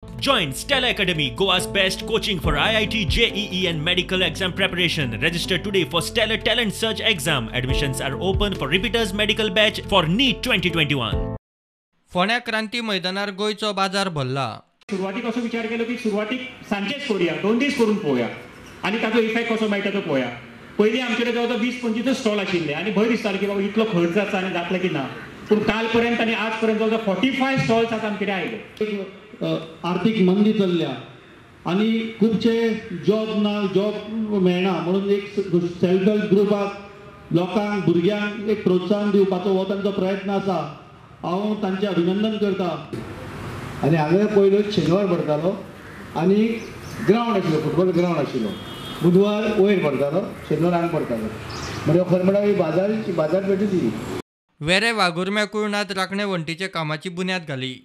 Join Stella Academy, Goa's best coaching for IIT, JEE and medical exam preparation. Register today for Stellar Talent Search exam. Admissions are open for repeaters medical batch for NEET 2021. फोंड्या क्रांती मैदानार गोंयचो बाजार भरला. सुरवातीक असो विचार केलो की सुरवातीक सांजेच करूया, 2 दीस करून पळोवया आनी ताचो इफेक्ट कसो मेळटा तो पळोवया. पयलीं आमचे कडेन जवळ जवळ 20-25 स्टॉल आशिल्ले आनी भंय दिसतालो की बाबा इतलो खर्च जाता आनी जातलो की ना, पूण काल पर्यंत आनी आज पर्यंत जवळ जवळ 45 स्टॉल्स आतां आमचे कडेन आयले. आर्थीक मंदी चल्ल्या आनी खुबशे जॉब ना, जॉब मेळना म्हणून एक सेल्फ हेल्प ग्रुपाक लोकांक भुरग्यांक एक प्रोत्साहन दिवपाचो हो तांचो प्रयत्न आसा. हांव तांचें अभिनंदन करता. आनी हांगा पयलो शेनवार भरतालो आनी ग्रावंड आशिल्लो, फुटबॉल ग्रावंड आशिल्लो. बुधवार वयर भरतालो, शेनवार हांगा भरतालो. म्हणजे खरें म्हणल्यार बाजार बाजारपेठूच ही. वेरे वाघुर्म्या कुळणात राखणे वण्टीच्या कामाची बुन्याद घाली.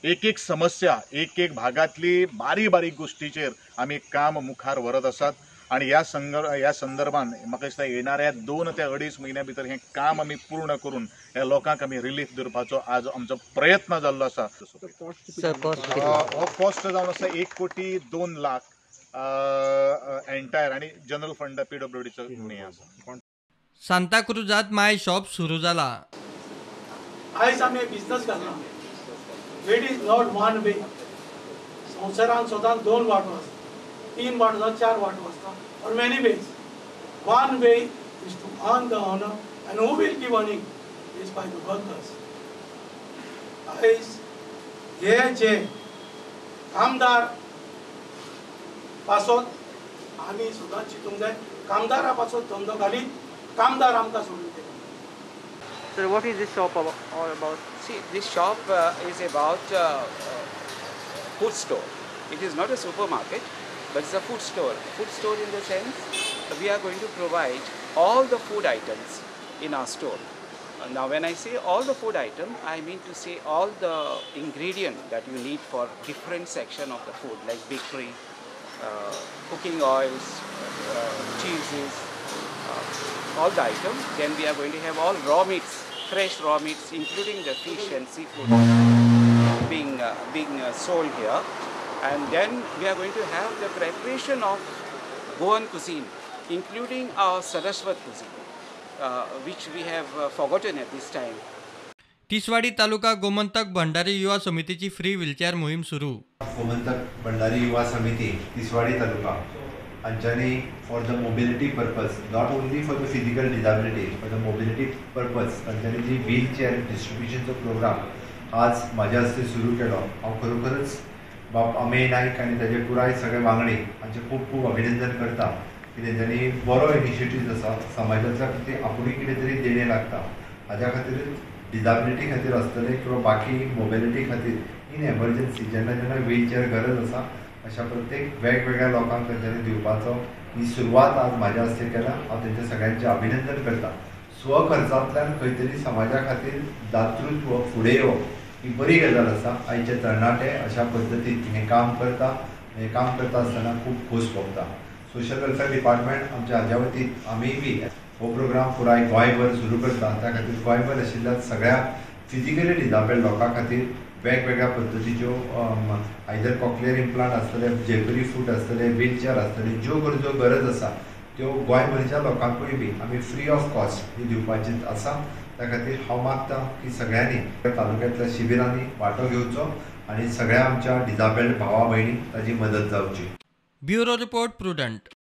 एक एक समस्या, एक एक भागातली बारीक बारीक गोष्टीचेर आमी काम मुखार व्हरत आसात आनी ह्या संदर्भान म्हाका दिसता येणाऱ्या 2 ते 2.5 म्हयन्या भितर हें काम आमी पूर्ण करून ह्या लोकांक आमी रिलीफ दिवपाचो आज आमचो प्रयत्न जाल्लो आसा. हो कॉस्ट जावन आसा 1,02,00,000 एंटायर आनी जनरल फंड PWDचो हें आसा. सांताक्रुजात माय शॉप सुरू जाला. आयज आमी बिझनस घातला. It is not one way. संवसारान सदांच 2 वाटो आसता, 3 वाटो आसता, 4 वाटो आसता, or many ways. One way is to earn the honor, and who will give earning is by the workers. आयज हे जे कामदार पासत आमी सदांच चिंतूंक जाय, कामदारा पासत धंदो घालीत कामदार आमकां सोडून दिता. Sir, what is this shop all about? See, this shop is about food store. It is not a supermarket, but it's a food store. Food store in the sense we are going to provide all the food items in our store. Now, when I say all the food item, I mean to say all the ingredient that you need for different section of the food, like bakery, cooking oils, cheeses, all the items. Then we are going to have all raw meats, fresh raw meats, including the fish and seafood being sold here. And then we are going to have the preparation of Goan cuisine, including our Saraswat cuisine, which we have forgotten at this time. Tiswadi taluka Gomantak Bhandari Yuva समितीची free wheelchair मोहीम सुरू. गोमंतक भंडारी युवा समिती Tiswadi taluka हांच्यांनी for the mobility purpose, not only for the physical disability, for the mobility purpose तांच्यांनी जी wheelchair डिस्ट्रिब्युशनचो programme आज म्हाज्या हस्ते सुरू केलो. हांव खरोखरच बाब अमेय नायक आनी ताजे पुराय सगळे वांगडी हांचें खूब खूब अभिनंदन करता की तेंच्यांनी बरो इनिशिएटीव आसा. समाजाच्या खातीर आपुणूय कितें तरी देणें लागता, हाज्या खातीर डिजाबिलिटी खातीर आसतलें किंवा बाकी मोबिलिटी खातीर इन एमर्जन्सी जेन्ना जेन्ना व्हीलचेअर गरज आसा अशा प्रत्येक वेगवेगळ्या लोकांक तेंच्यांनी दिवपाचो ही सुरवात आज म्हाज्या हस्ते केला. हांव तेंच्या सगळ्यांचें अभिनंदन करता. स्वखर्चांतल्यान खंय तरी समाजा खातीर दातृत्व फुडें येवप ही बरी गजाल आसा. आयचे तरणाटे अशा पद्दतीन हें काम करता, हें काम करता आसतना खूब खोस भोगता. सोशल वेलफेअर डिपार्टमेंट आमच्या हाज्या वतीन आमीय बी हो प्रोग्राम पुराय गोंयभर सुरू करता. त्या खातीर गोंयभर आशिल्ल्या सगळ्या फिजिकली डिजाबल्ड लोकां खातीर वेगवेगळ्या पद्दतीच्यो आयदर कॉक्लियर इम्प्लांट आसतले, जयपुरी फूट आसतले, व्हीलचेअर आसतले, ज्यो गरजो गरज आसा त्यो गोंयभरच्या लोकांकूय बी आमी फ्री ऑफ कॉस्ट ही दिवपाची आसा. त्या खातीर हांव मागता की सगळ्यांनी तालुक्यांतल्या शिबिरांनी वांटो घेवचो आनी सगळ्या आमच्या डिजाबल्ड भावा भयणींक ताजी मदत जावची. Bureau report, Prudent.